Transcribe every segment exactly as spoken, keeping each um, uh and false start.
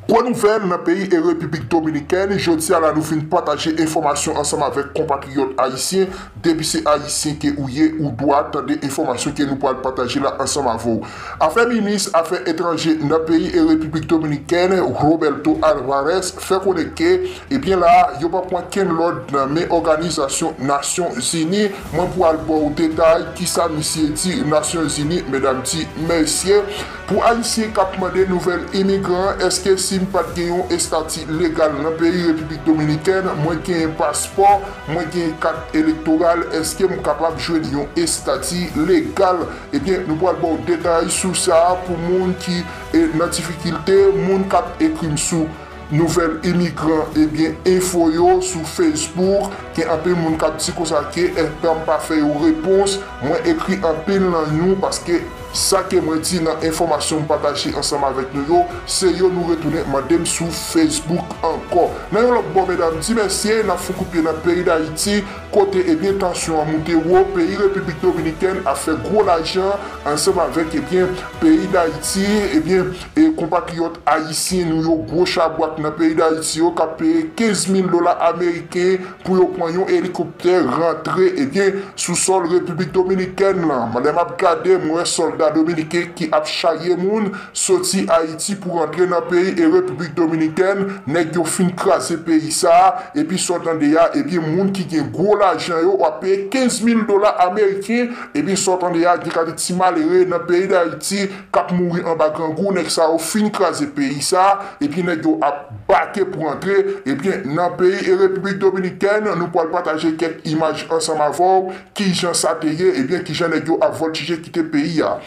Gwo nouvèl nan peyi e Repiblik Dominikèn, jodi a la nou fin pataje enfòmasyon ansanm avèk konpatriyòt ayisyen. Depi se ayisyen ke ou ye, ou dwa tande enfòmasyon ke nou pral pataje la ansanm avè w. Afè minis afè etranje nan peyi e Repiblik Dominikèn, Roberto Alvarez, fè konnen ke, ebyen la, yo pa pran kenn lòd nan men Òganizasyon Nasyon Zini. Mwen pral ba w detay kisa misye di Nasyon Zini, medam di mesye. Pou ayisyen k ap mande nouvèl imigran, èske si m pa t gen yon estati legal nan peyi Repiblik Dominikèn, mwen gen paspò, mwen gen kat elektoral, èske m kapab jwenn yon estati legal? Ebyen, nou pral ba w detay sou sa pou moun ki, e, nan difikilte, moun k ap ekri m sou nouvèl imigran, ebyen, enfo yo sou Facebook. Gen anpil moun k ap di konsa ke, e, m pa fè yo repons. Mwen ekri anpil nan nou paske sa ke mwen di nan enfòmasyon m pataje ansanm avèk nou yo, se yo nou retounen mande m sou Facebook ankò. Nan yon lòt bò, medam di mesye, n ap foukout pye nan peyi Dayiti, kote, ebyen, tansyon an moute wo, peyi Repiblik Dominikèn ap fè gwo lajan ansanm avèk, ebyen, peyi Dayiti, ebyen, e konpatriyòt ayisyen nou yo, gwo chabrak nan peyi Dayiti yo, k ap peye kenz mil dola ameriken pou yo pran yon elikoptè rantre, ebyen, sou sòl Repiblik Dominikèn lan. Lè m ap gade, m wè sòlda dominiken ki ap chaye moun soti Ayiti pou rantre nan peyi e Repiblik Dominikèn. Nèg yo fin kraze peyi sa a, epi sa w tande a, ebyen, moun ki gen gwo lajan yo, w ap peye kenz mil dola ameriken, ebyen, sa w tande a, gen kate ti malere nan peyi Dayiti k ap mouri anba grangou, nèg sa yo fin kraze peyi sa a, epi nèg yo ap bake pou rantre, ebyen, nan peyi e Repiblik Dominikèn, nou pral pataje kèk imaj ansanm avè w, kijan sa te ye, ebyen, kijan nèg yo ap vòltije kite peyi a.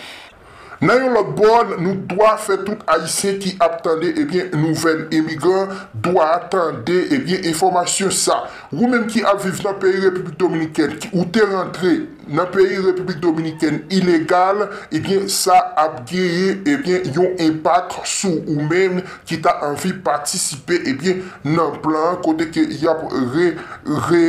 Nan yon lòt bò, nou dwa fè tout ayisyen ki ap tande, ebyen, nouvèl imigran, dwa tande, ebyen, enfòmasyon sa. Ou menm ki ap viv nan peyi Repiblik Dominikèn, ki, ou te rantre nan peyi Repiblik Dominikèn ilegal, ebyen, sa ap genyen, ebyen, yon enpak sou ou menm ki ta anvi patisipe, ebyen, nan plan an kote ke y ap re, re,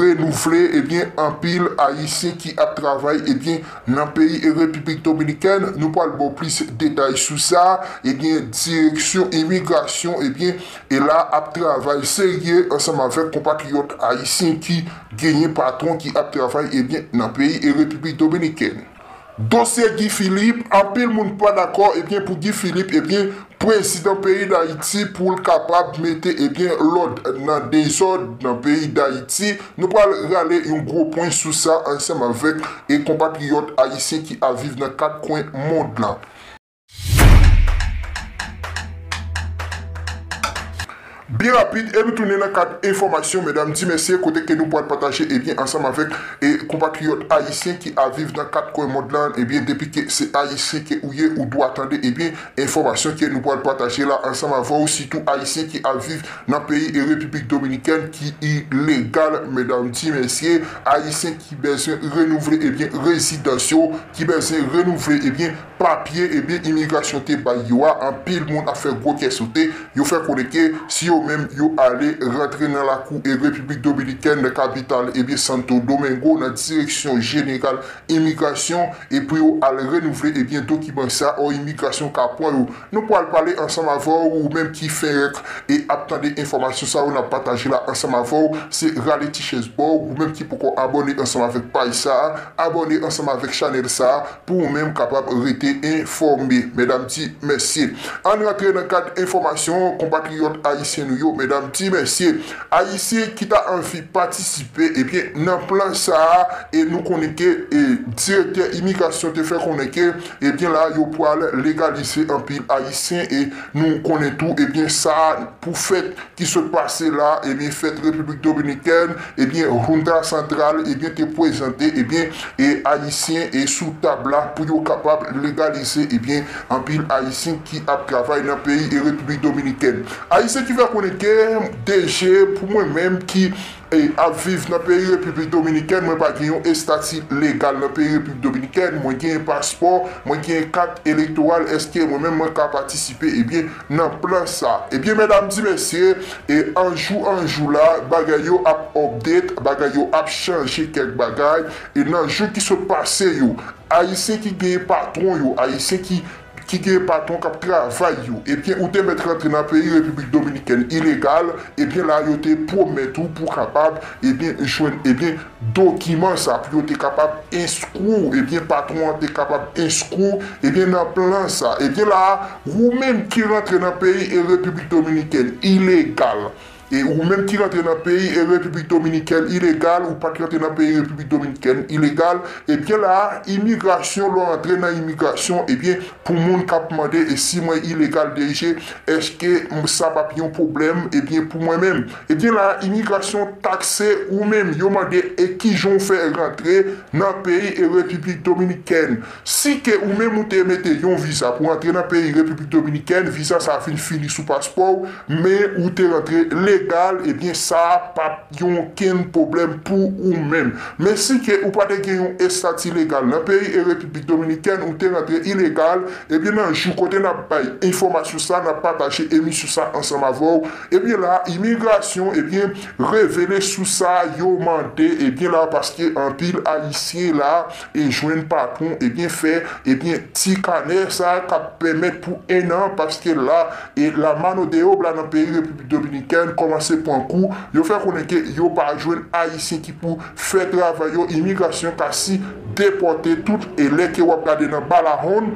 renouvle, ebyen, anpil ayisyen ki ap travay, ebyen, nan peyi e Repiblik Dominikèn. Nou pral ba w plis detay sou sa. Ebyen, direksyon imigrasyon, ebyen, e la ap travay serye ansanm avèk konpatriyòt ayisyen ki genyen patwon ki ap travay, ebyen, nan peyi e Repiblik Dominikèn. Dosye Guy Philippe, anpil moun pa dakò, ebyen, pou Guy Philippe, ebyen, prezidan peyi Dayiti, pou l kapab mete, ebyen, lòd nan dezòd nan peyi Dayiti. Nou pral rale yon gwo pwen sou sa ansanm avèk e konpatriyòt ayisyen ki ap viv nan kat kwen mond lan. Byen rapid, e nou tounen nan kad enfòmasyon, medam di mesye, kote ke nou pral pataje, ebyen, ansanm avèk e konpatriyòt ayisyen ki ap viv nan kat kwen mond lan, ebyen, depi ke se ayisyen ke ou ye, ou dwa tande, ebyen, enfòmasyon ke nou pral pataje la ansanm avè w, sitou ayisyen ki ap viv nan peyi e Repiblik Dominikèn ki ilegal, medam di mesye, ayisyen ki bezwen renouvle, ebyen, rezidans yo, ki bezwen renouvle, ebyen, papye, ebyen, imigrasyon te bay yo a, anpil moun ap fè gwo kè sote, yo fè konnen ke si yo menm yo ale rantre nan lakou e Repiblik Dominikèn, nan kapital, ebyen, Santo Domingo, nan direksyon jeneral imigrasyon, e pou yo al renouvle, ebyen, dokiman sa, o imigrasyon ka pran yo. Nou pral pale ansanm avè w, ou menm ki fenk e ap tande enfòmasyon sa yo n ap pataje la ansanm avè w, se rale ti chèz ba w, ou menm ki poko abòne ansanm avèk paj sa a, abòne ansanm avèk chanèl sa a, pou ou menm kapab rete enfòme. Medam di mesye, ann rantre nan kad enfòmasyon konpatriyòt ayisyen nou yo, medam di mesye, ayisyen ki ta anvi patisipe, ebyen, nan plan sa a, e nou konnen ke, e, direktè imigrasyon te fè konnen ke, ebyen, la, yo pral legalize anpil ayisyen, e nou konnen tou, ebyen, sa pou fèt ki sot pase la, ebyen, fèt Repiblik Dominikèn, ebyen, Junta Santral, ebyen, te prezante, ebyen, e ayisyen e sou tab la pou yo kapab legalize, ebyen, anpil ayisyen ki ap travay nan peyi e Repiblik Dominikèn. Ayisyen ki fè konnen ke D G, pou mwen menm ki e ap viv nan peyi Repiblik Dominikèn, mwen pa gen yon estati legal nan peyi Repiblik Dominikèn, mwen gen paspò, mwen gen kat elektoral, èske mwen menm mwen ka patisipe, ebyen, nan plan sa? Ebyen, medam di mesye, e anjou anjou la, bagay yo ap update, bagay yo ap chanje kèk bagay, e nan jou ki sot pase yo, ayisyen ki gen patwon yo, ayisyen ki ki gen patwon k ap travay yo. Ebyen, ou te mèt rantre nan peyi Repiblik Dominikèn ilegal, ebyen la, yo te pwomèt ou pou kapab, ebyen, jwenn, ebyen, dokiman sa, pou yo te kapab enskri w, ebyen, patwon an te kapab enskri w, ebyen, nan plan sa. Ebyen la, ou menm ki rantre nan peyi e Repiblik Dominikèn ilegal, e ou menm ki rantre nan peyi e Repiblik Dominikèn ilegal, ou pa t rantre nan peyi Repiblik Dominikèn ilegal, ebyen la, imigrasyon, lè w rantre nan imigrasyon, ebyen, pou moun k ap mande, e si mwen ilegal D G, èske m- sa p ap yon pwoblèm, ebyen, pou mwen menm? Ebyen la, imigrasyon takse ou menm, yo mande, e kijan w fè rantre nan peyi e Repiblik Dominikèn? Si ke ou menm ou te mete yon viza pou rantre nan peyi Repiblik Dominikèn, viza sa vin fini sou paspò w, men ou te rantre legal, ebyen sa p ap yon okenn pwoblèm pou ou menm. Men si ke ou pa te gen yon estati legal nan peyi e Repiblik Dominikèn, ou te rantre ilegal, ebyen nan jou kote n ap bay enfòmasyon sa, n ap pataje emisyon sa ansanm avè w, ebyen la, imigrasyon, ebyen, revele sou sa yo mande, ebyen la, paske anpil Ayisyen la, e jwenn patwon, ebyen, fè, ebyen, ti kanè sa k ap pèmèt pou en an, paske la, e la mano de obra nan peyi Repiblik Dominikèn kòmanse pran kou, yo fè konnen ke yo pa jwenn Ayisyen ki pou fè travay yo, imigrasyon kasi depòte tout, e lè ke w ap gade nan Balahon,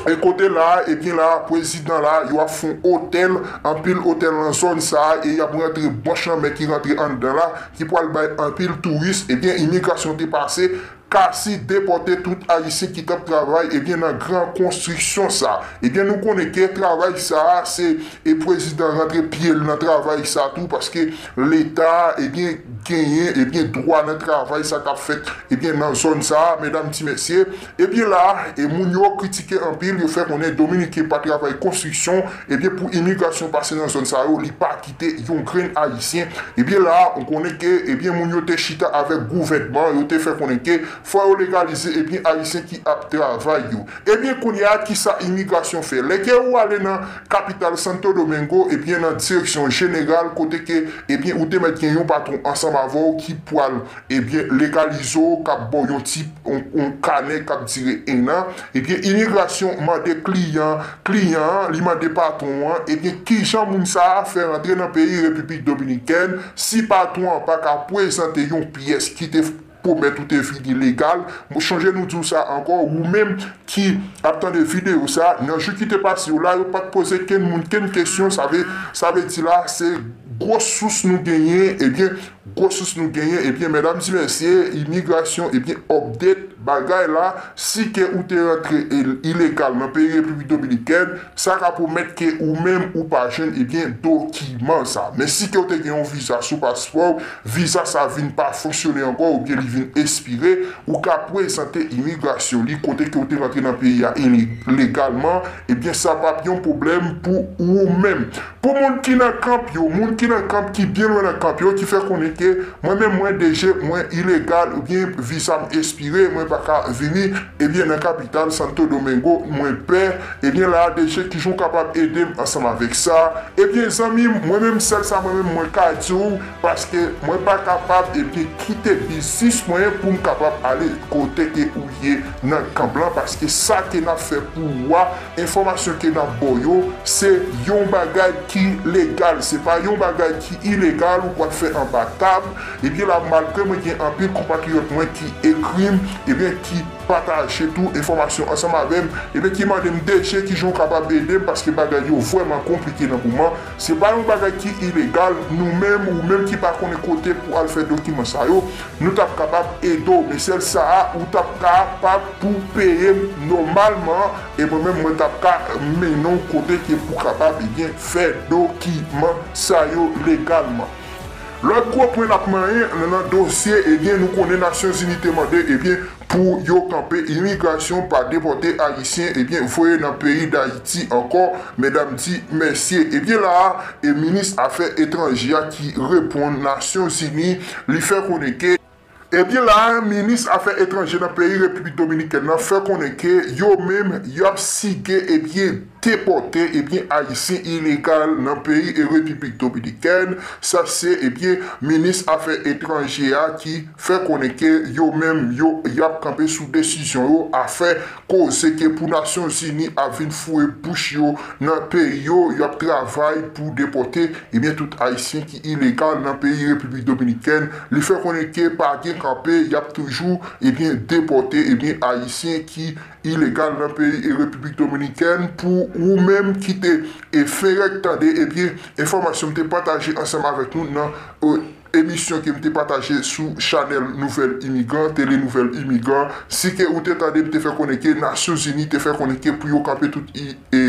e kote la, ebyen la, prezidan la, yo ap fè yon otèl, anpil otèl nan zòn sa, e y ap rantre bòch lanmè ki rantre anndan la, ki pral bay anpil touris, ebyen, imigrasyon te pase, kasi depòte tout Ayisyen ki t ap travay, ebyen, nan gran konstriksyon sa. Ebyen, nou konnen ke travay sa, se, e prezidan rantre pye l nan travay sa tou, paske Leta, ebyen, genyen, ebyen, dwa nan travay sa k ap fèt, ebyen, nan zòn sa, medam, ti mesye. Ebyen la, e moun yo kritike anpil, yo fè konnen Dominiken pa travay konstriksyon, ebyen, pou imigrasyon pase nan zòn sa yo, li pa kite yon grenn Ayisyen. Ebyen la, ou konnen ke, ebyen, moun yo te chita avèk gouvènman, yo te fè konnen ke fò yo legalize, ebyen, Ayisyen ki ap travay yo. Ebyen, kounye a, kisa imigrasyon fè? Lè ke ou ale nan kapital Santo Domingo, ebyen, nan direksyon jeneral, kote ke, ebyen, ou te mèt gen yon patwon ansanm avè w ki pral, ebyen, legalize w, k ap ba w yon ti, yon, yon kanè k ap dire en an, ebyen, imigrasyon mande kliyan, kliyan an, li mande patwon an, ebyen, kijan moun sa a fè rantre nan peyi Repiblik Dominikèn, si patwon an pa ka prezante yon pyès ki te pwomèt ou te vini legal. Mwen chonje nou di w sa ankò, ou menm ki ap tande videyo sa, nan jou ki te pase yo la, yo pa t poze kenn moun kenn kesyon, sa vle, sa vle di la, se gwo sous nou genyen, ebyen, gwo sous nou genyen, ebyen, medam, ti mesye, imigrasyon, ebyen, update bagay la, si ke ou te rantre il-, ilegal nan peyi Repiblik Dominikèn, sa ka pwomèt ke ou menm ou pa jwenn, ebyen, dokiman sa. Men si ke ou te gen yon viza sou paspò w, viza sa vin pa fonksyone ankò, oubyen li vin espire, ou ka prezante imigrasyon li kote ke ou te rantre nan peyi a ilegalman, ebyen, sa p ap yon pwoblèm pou ou menm. Pou moun ki nan kanp yo, moun ki nan kanp ki byen lwen nan kanp yo, ki fè konnen ke mwen menm mwen D G, mwen ilegal oubyen viza m espire, mwen pa ka vini, ebyen nan kapital Santo Domingo, mwen pè, ebyen la D G kijan w kapab ede m ansanm avèk sa? Ebyen zanmi m, mwen menm sèl sa mwen menm mwen ka di w, paske mwen pa kapab ebyen kite biznis mwen pou m kapab ale kote ke ou ye nan kanp lan, paske sa ke n ap fè pou ou a, enfòmasyon ke n ap ba w yo, se yon bagay ki legal, se pa yon bagay ki ilegal ou pral fè anba tab. Ebyen la, malgre mwen gen anpil konpatriyòt mwen ki ekri m, ebyen ki pataje tou enfòmasyon ansanm avè m, ebyen ki mande m, D G, kijan w kapab ede m, paske bagay yo vrèman konplike nan moman. Se pa yon bagay ki ilegal, nou menm, ou menm ki pa konnen kote pou al fè dokiman sa yo, nou t ap kapab ede w, men sèl sa a, ou t ap kapab pou peye m nòmalman, e mwen menm, mwen t ap ka mennen w kote ke pou kapab, ebyen, fè dokiman sa yo legalman. Lòt gwo pwen n ap manyen nan dosye, ebyen, nou konnen Nasyonzini te mande, ebyen, pou yo kanpe imigrasyon pa depòte Ayisyen, ebyen, voye nan peyi Dayiti ankò, medam di mesye. Ebyen, la a, e minis afè etranje a ki reponn Nasyonzini, li fè konnen ke Ebyen la a, minis afè etranje nan peyi Repiblik Dominikèn nan fè konnen ke yo menm, y ap sige, ebyen, depòte, ebyen, Ayisyen ilegal nan peyi e Repiblik Dominikèn. Sa se, ebyen, minis afè etranje a ki fè konnen ke yo menm, yo, y ap kanpe sou desizyon yo, afè koze ke pou Nasyonzini ap vin foure bouch yo nan peyi yo, y ap travay pou depòte, ebyen, tout Ayisyen ki ilegal nan peyi Repiblik Dominikèn. Li fè konnen ke pa gen kanpe, y ap toujou, ebyen, depòte, ebyen, Ayisyen ki ilegal nan peyi e Repiblik Dominikèn. Pou ou menm ki te e fenk tande, ebyen, enfòmasyon m te pataje ansanm avèk nou nan, e, emisyon ke m te pataje sou chanèl Nouvèl Imigran, Tele Nouvèl Imigran, si ke ou te tande, m te fè konnen ke Nasyonzini te fè konnen ke pou yo kanpe tout i-, e,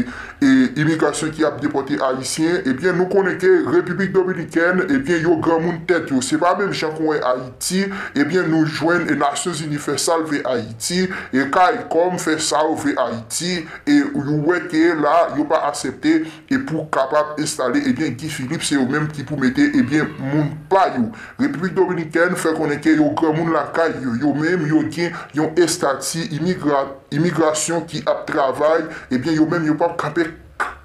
e, imigrasyon ki ap depòte Ayisyen, ebyen, nou konnen ke Repiblik Dominikèn, ebyen, yo granmoun tèt yo. Se pa menm jan kon wè Ayiti, ebyen, nou jwenn, e, Nasyonzini fè sa l vle Ayiti, e, CARICOM fè sa yo vle Ayiti, e ou wè ke la, yo pa aksepte, e pou kapab enstale, ebyen, Guy Philippe, se yo menm ki pou mete, ebyen, moun pa yo. Repiblik Dominikèn fè konnen ke yo granmoun lakay yo, yo menm, yo gen yon estati imigra-, imigrasyon ki ap travay, ebyen, yo menm, yo p ap kanpe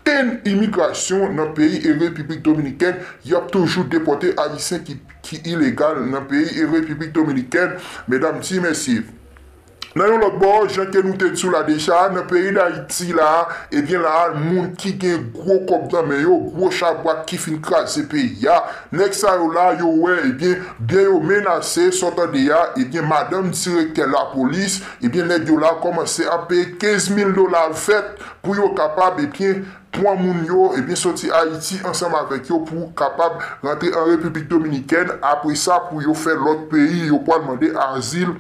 kenn imigrasyon nan peyi e Repiblik Dominikèn, y ap toujou depòte Ayisyen ki, ki ilegal nan peyi e Repiblik Dominikèn, medam ti mesye. Nan yon lòt bò, jan ke nou te di w la deja, nan peyi Dayiti la, ebyen la, moun ki gen gwo kòb nan men yo, gwo chabrak ki fin kraze peyi a, nèg sa yo la, yo wè, ebyen, byen yo menase, sa w tande a, ebyen, madanm direktè lapolis, ebyen, nèg yo la kòmanse ap peye kenz mil dola vèt pou yo kapab, ebyen, pran moun yo, ebyen, soti Ayiti ansanm avèk yo pou kapab rantre an Repiblik Dominikèn. Apre sa, pou yo fè lòt peyi, yo pral mande azil.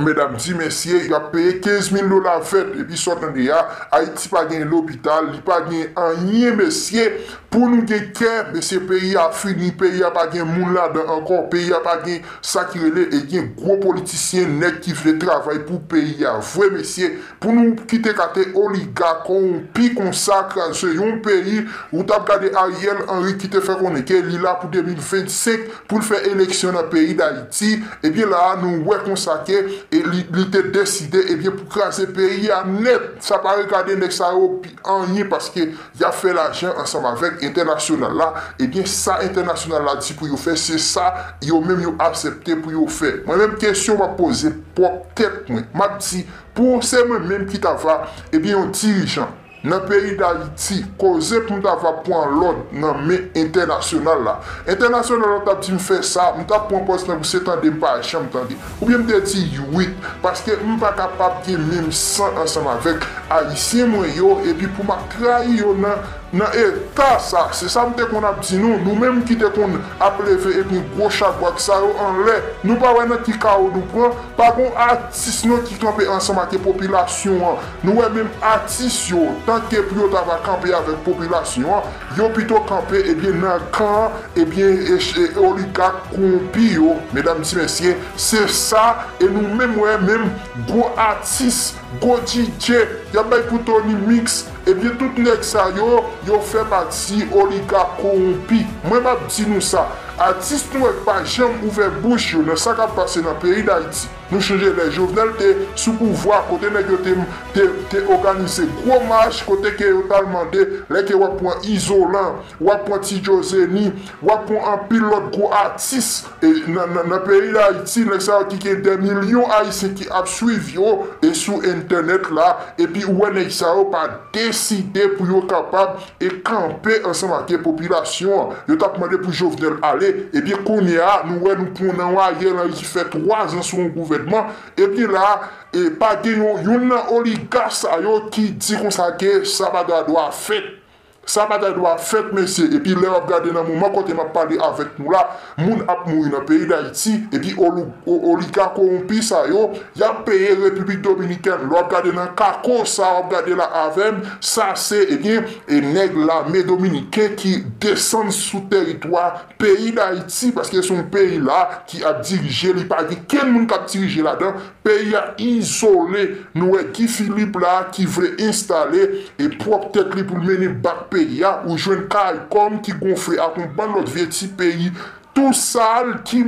Medam di, mesye, y ap peye kenz mil dola vèt, epi sa w tande a, Ayiti pa gen lopital, li pa gen anyen, mesye. Pou nou gen kè, mesye, peyi a fini, peyi a pa gen moun ladan ankò, peyi a pa gen sa ki rele, e gen gwo politisyen, nèg ki vle travay pou peyi a vre, mesye. Pou nou kite kate oligak kowonpi konsa kraze yon peyi, ou t ap gade Ariel Henry ki te fè konnen ke li la pou de mil vennsenk, pou l fè eleksyon nan peyi Dayiti, ebyen la a nou wè konsa ke, e li, li te deside, ebyen, pou kraze peyi a nèt. Sa pa regade nèg sa yo pi anyen paske y ap fè lajan ansanm avèk entènasyonal la. Ebyen, sa entènasyonal la di pou yo fè, se sa yo menm yo aksepte pou yo fè. Mwen menm, kesyon m ap poze pwòp tèt mwen, m ap di, pou se mwen menm ki ta va, ebyen, yon dirijan nan peyi Dayiti, koze pou m ta va pran lòd nan men entènasyonal la. Entènasyonal la t ap di m fè sa, m t ap pran pòz tankou se tande m pa janm tande. Oubyen m te di uit, paske m pa kapab gen menm san ansanm avèk Ayisyen mwen yo, epi pou m ap trayi yo nan, nan eta sa. Se sa m te konn ap di nou, nou menm ki te konn ap leve epi gwo chabrak sa yo anlè. Nou pa wè nan ki kawo nou pran, pa gon atis non ki kanpe ansanm ak popilasyon an. Nou wè menm atis yo, tanke pou yo ta va kanpe avèk popilasyon an, yo pito kanpe, ebyen, nan kan, ebyen, e, e, oligak kowonpi yo, medam ti mesye, se sa, e nou menm wè menm gwo atis, gwo D J, y ap bay pou Tony Mix, ebyen, tout nèg sa yo, yo fè pati oligak kowonpi. Mwen m ap di nou sa, atis nou wè k pa janm ouvè bouch yo nan sa k ap pase nan peyi Dayiti. Nou chonje lè Jovenel te sou pouvwa, kote nèg yo te, te, te òganize gwo mach, kote ke yo t al mande, lè ke w ap pran Izolan, w ap pran Ti Djozeni, w ap pran anpil lòt gwo atis, e, nan, nan, nan peyi Dayiti, nèg sa yo ki gen dè milyon Ayisyen ki ap swiv yo, e sou entènèt la, epi ou wè nèg sa yo pa deside pou yo kapab e kanpe ansanm ak popilasyon an. Yo t ap mande pou Jovenel ale. Ebyen, kounye a, nou wè nou pran nan Ariel Henry ki fè twa zan sou yon gouvènman. Ebyen la, e pa gen yon, youn nan oliga sa yo ki di konsa ke sa pa ta dwa fèt. Sa pa ta dwa fèt, mesye. Epi lè w ap gade nan moman kote m ap pale avèk nou la, moun ap mouri nan peyi Dayiti, epi oli-, o-, oliga kowonpi sa yo, y ap peye Repiblik Dominikèn. Lè w ap gade nan kako sa w ap gade la avè m, sa se, ebyen, e nèg lame dominiken ki desann sou tèritwa peyi Dayiti, paske se yon peyi la ki ap dirije, li pa gen kenn moun k ap dirije ladan. Peyi a izole, nou wè Guy Philippe la ki vle enstale e pwòp tèt li pou l mennen bak peyi a, ou jwenn CARICOM ki gonfle ak yon bann lòt vye ti peyi tou sal ki,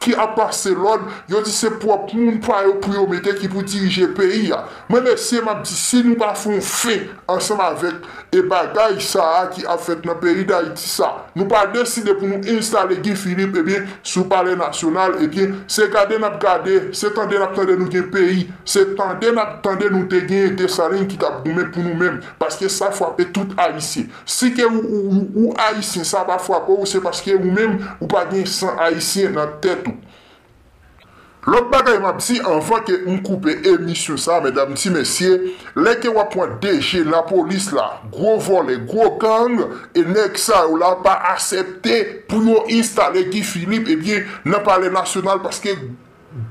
ki ap pase lòd, yo di se pwòp moun pa yo pou yo mete ki pou dirije peyi a. Mwen, mesye, m ap di, si nou pa fè yon fen ansanm avèk e bagay sa a ki ap fèt nan peyi Dayiti sa, nou pa deside pou nou enstale Guy Philippe, ebyen, sou Palè Nasyonal, ebyen, se gade n ap gade, se tande n ap tande nou gen peyi, se tande n ap tande nou te gen Desalin ki t ap goumen pou nou menm, paske sa frape tout Ayisyen. Si ke ou, ou, ou, ou Ayisyen, sa pa frape w, se paske ou menm, ou pa gen san Ayisyen nan tèt ou. Lòt bagay m ap di anvan ke m koupe emisyon sa, medam, ti mesye, lè ke w ap pran D G lapolis la, gwo vòlè, gwo gang, e nèg sa yo la pa aksepte pou yo enstale Guy Philippe, ebyen, nan Palè Nasyonal, paske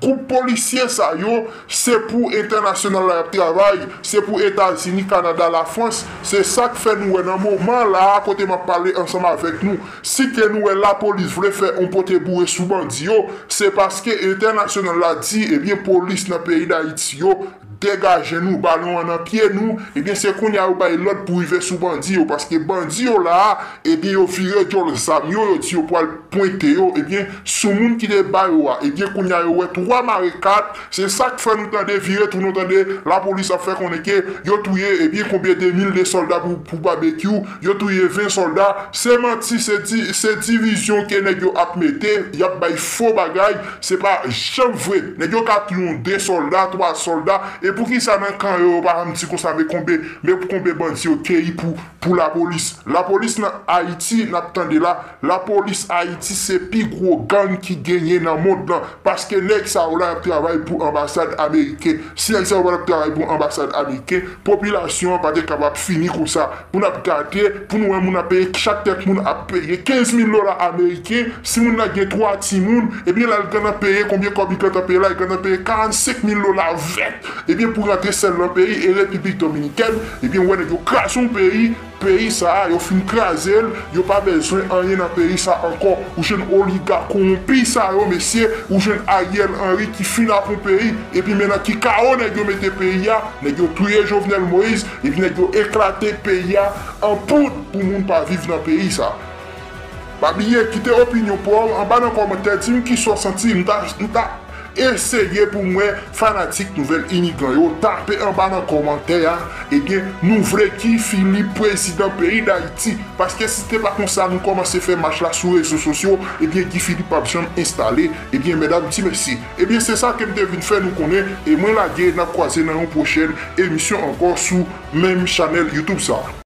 gwoup polisye sa yo, se pou entènasyonal la y ap travay, se pou Etazini, Kanada, Lafrans. Se sa k fè nou wè nan moman la a, kote m ap pale ansanm avèk nou, si ke nou wè lapolis vle fè yon pote boure sou bandi yo, se paske entènasyonal la di, ebyen, polis nan peyi Dayiti yo, degaje nou, balon an nan pye nou, ebyen, se kounye a yo bay lòd pou rive sou bandi yo, paske bandi yo la a, ebyen, yo vire djòl zam yo, yo di yo pral pwente yo, ebyen, sou moun ki te ba yo a, ebyen, kounye a yo wè twa mare kat, se sa k fè nou tande vire tou, nou tande lapolis ap fè konnen ke yo touye, ebyen, konbyen de mil de sòlda pou, pou Babekyou, yo touye ven sòlda, se manti, se di, se divizyon ke nèg yo ap mete, y ap bay fo bagay, se pa janm vre. Nèg yo ka touye yon de sòlda, twa sòlda, e poukisa nan kan yo, yo pa janm di konsa, men konbyen, men pou konbyen bandi yo keyi pou, pou lapolis. Lapolis nan Ayiti, n ap tande la, lapolis Ayiti se pi gwo gang ki genyen nan mond lan, paske nèg sa yo la y ap travay pou anbasad ameriken. Si nèg sa yo pa t ap travay pou anbasad ameriken, popilasyon an pa te kapab fini konsa. Pou n ap gade, pou nou wè moun ap peye, chak tèt moun ap peye kenz mil dola ameriken, si moun nan gen twa timoun, ebyen la l gentan peye, konbyen kòb li gentan peye la, li gentan peye karannsenk mil dola vèt, ebyen pou rantre sèl nan peyi, e Repiblik Dominikèn, ebyen ou wè nèg yo kraze yon peyi, peyi sa a, yo fin kraze l, yo pa bezwen anyen nan peyi sa ankò. Ou jwenn oliga kowonpi sa yo, mesye, ou jwenn Ariel Henry ki fin ak yon peyi, epi men nan ki kawo nèg yo mete peyi a, nèg yo touye Jovenel Moïse, epi nèg yo eklate peyi a an poud pou moun pa viv nan peyi sa. Pa bliye, kite opinyon pa w anba nan kòmantè, di m kisa w santi, m ta, m ta eseye pou m wè fanatik Nouvèl Imigran yo tape anba nan kòmantè a, ebyen, nou vle Guy Philippe prezidan peyi Dayiti, paske si te pa konsa nou kòmanse fè mach la sou rezo sosyo, ebyen, Guy Philippe p ap janm enstale, ebyen, medam, ti mesye, ebyen, se sa ke m te vin fè nou konnen, e mwen lage, n ap kwaze nan yon pwochèn emisyon ankò sou menm chanèl YouTube sa.